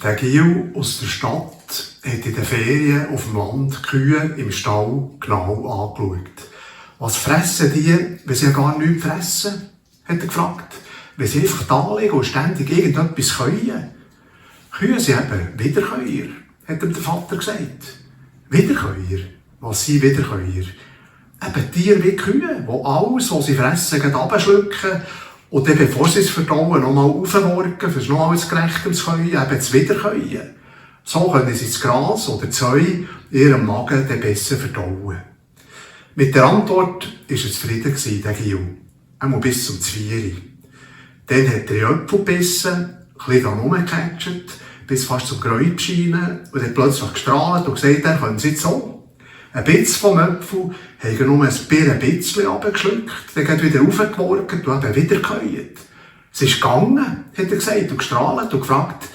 Der Gil aus der Stadt hat in den Ferien auf dem Land die Kühe im Stall genau angeschaut. Was fressen die, wenn sie ja gar nichts fressen? Hat er gefragt. Wenn sie einfach da liegen und ständig irgendetwas können. Kühe sind eben Wiederkäuer, hat ihm der Vater gesagt. Wiederkäuer? Was sind Wiederkäuer? Eben Tiere wie Kühe, die alles, was sie fressen, runterschlucken und dann, bevor sie es verdauen, nochmal aufworken, für noch alles Gerechtes können, eben zu wiederkäuen. So können sie das Gras oder das Heu in ihrem Magen dann besser verdauen. Mit der Antwort war er zufrieden, der Gil. Einmal bis zum 4. Dann hat er in Äpfel gebissen, ein bisschen rumgecatcht, bis fast zum Gräubscheinen und hat plötzlich gestrahlt und gesagt, er könnte es jetzt so. Ein bisschen vom Äpfel hat er nur ein bisschen runtergeschluckt, dann hat er wieder raufgeworfen und eben wieder gekäut. Es ist gegangen, hat er gesagt, und gestrahlt und gefragt,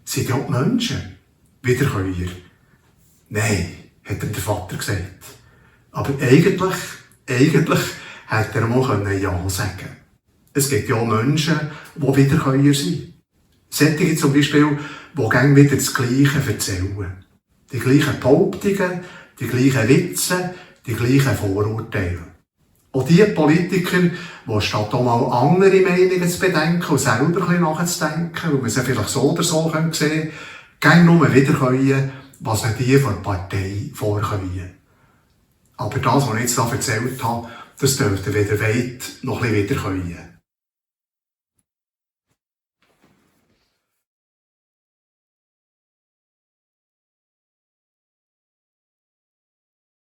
sind ja die Menschen Wiederkäuer? Nein, hat ihm der Vater gesagt. Aber eigentlich hätte er mal Ja sagen können. Es gibt ja Menschen, die Wiederkäuer sind. Solche zum Beispiel, die gerne wieder das Gleiche erzählen. Die gleichen Behauptungen, die gleichen Witze, die gleichen Vorurteile. Auch die Politiker, die statt auch mal andere Meinungen zu bedenken und selber ein bisschen nachzudenken, weil man sie vielleicht so oder so sehen können, gerne nur wiederkäuen, was ihnen die von der Partei vorkäuen. Aber das, was ich jetzt hier erzählt habe, das dürfte weder weit noch ein bisschen wiederkäuen.